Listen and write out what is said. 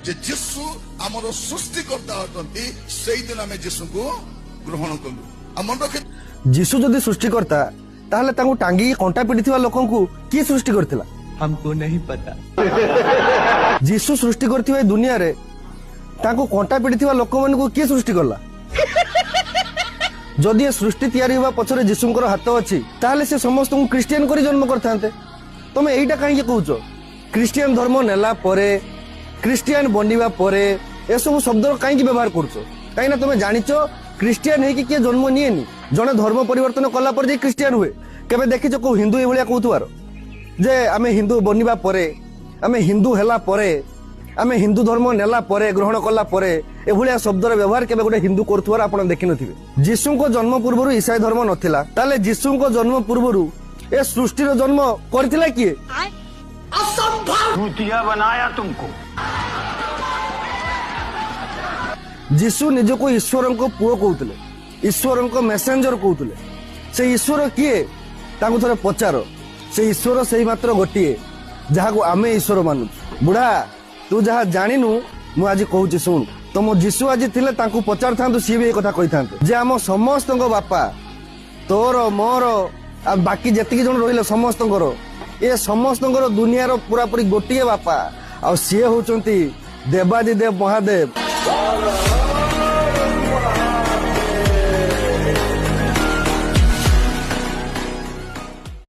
ଯେ ଯୀଶୁ ଆମର ସୃଷ୍ଟିକର୍ତ୍ତା ଅଟନ୍ତି, ସେଇଦିନ ଆମେ ଯୀଶୁଙ୍କୁ ଗ୍ରହଣ କଲୁ। ଆଉ ମନେ ରଖି ଯୀଶୁ ଯଦି ସୃଷ୍ଟିକର୍ତ୍ତା, ତାହେଲେ ତାଙ୍କୁ ଟାଙ୍ଗିକି କଣ୍ଟା ପିଟିଥିବା ଲୋକଙ୍କୁ କିଏ ସୃଷ୍ଟି କରିଥିଲା? हमको नहीं पता। ଯୀଶୁ ସୃଷ୍ଟି କରିଥିବା ଏ ଦୁନିଆରେ ତାଙ୍କୁ କଣ୍ଟା ପିଟିଥିବା ଲୋକମାନଙ୍କୁ କିଏ ସୃଷ୍ଟି କଲା? ଯଦି ଏ ସୃଷ୍ଟି ତିଆରି ହେବା ପଛରେ ଯୀଶୁଙ୍କର ହାତ ଅଛି, ତାହେଲେ ସେ ସମସ୍ତଙ୍କୁ ଖ୍ରୀଷ୍ଟିଆନ କରି ଜନ୍ମ କରିଥାନ୍ତେ। ତମେ ଏଇଟା କାହିଁକି କହୁଛ? ଖ୍ରୀଷ୍ଟିଆନ ଧର୍ମ ନେଲା ପରେ, ଖ୍ରୀଷ୍ଟିଆନ ବନିବା ପରେ ଏସବୁ ଶବ୍ଦର କାହିଁକି ବ୍ୟବହାର କରୁଛ? କାହିଁକି ନା ତମେ ଜାଣିଛ, ଖ୍ରୀଷ୍ଟିଆନ ହେଇକି କିଏ ଜନ୍ମ ନିଏନି। ଜଣେ ଧର୍ମ ପରିବର୍ତ୍ତନ କଲା ପରେ ଯାଇ ଖ୍ରୀଷ୍ଟିଆନ ହୁଏ। କେବେ ଦେଖିଛ କୋଉ ହିନ୍ଦୁ ଏଇଭଳିଆ କହୁଥିବାର ଯେ ଆମେ ହିନ୍ଦୁ ବନିବା ପରେ, ଆମେ ହିନ୍ଦୁ ହେଲା ପରେ, ଆମେ ହିନ୍ଦୁ ଧର୍ମ ନେଲା ପରେ, ଗ୍ରହଣ କଲା ପରେ? ଏଭଳିଆ ଶବ୍ଦର ବ୍ୟବହାର କେବେ ଗୋଟେ ହିନ୍ଦୁ କରୁଥିବାର ଆପଣ ଦେଖିନଥିବେ। ଯୀଶୁଙ୍କ ଜନ୍ମ ପୂର୍ବରୁ ଇସାଇ ଧର୍ମ ନଥିଲା। ତାହେଲେ ଯୀଶୁଙ୍କ ଜନ୍ମ ପୂର୍ବରୁ ଏ ସୃଷ୍ଟିର ଜନ୍ମ କରିଥିଲା କିଏ? चूतिया बनाया तुमको। ଯୀଶୁ ନିଜକୁ ଈଶ୍ୱରଙ୍କ ପୁଅ କହୁଥିଲେ, ଈଶ୍ୱରଙ୍କ ମେସେଞ୍ଜର କହୁଥିଲେ। ସେ ଈଶ୍ୱର କିଏ, ତାଙ୍କୁ ଥରେ ପଚାର। ସେ ଈଶ୍ୱର ସେଇ ମାତ୍ର ଗୋଟିଏ, ଯାହାକୁ ଆମେ ଈଶ୍ୱର ମାନୁଛୁ। ବୁଢା, ତୁ ଯାହା ଜାଣିନୁ ମୁଁ ଆଜି କହୁଛି, ଶୁଣ। ତମ ଯୀଶୁ ଆଜି ଥିଲେ ତାଙ୍କୁ ପଚାରିଥାନ୍ତୁ, ସିଏ ବି ଏଇ କଥା କହିଥାନ୍ତେ ଯେ ଆମ ସମସ୍ତଙ୍କ ବାପା, ତୋର, ମୋର ଆଉ ବାକି ଯେତିକି ଜଣ ରହିଲେ ସମସ୍ତଙ୍କର, ଏ ସମସ୍ତଙ୍କର ଦୁନିଆର ପୁରାପୁରି ଗୋଟିଏ ବାପା, ଆଉ ସିଏ ହଉଛନ୍ତି ଦେବାଦିଦେବ ମହାଦେବ।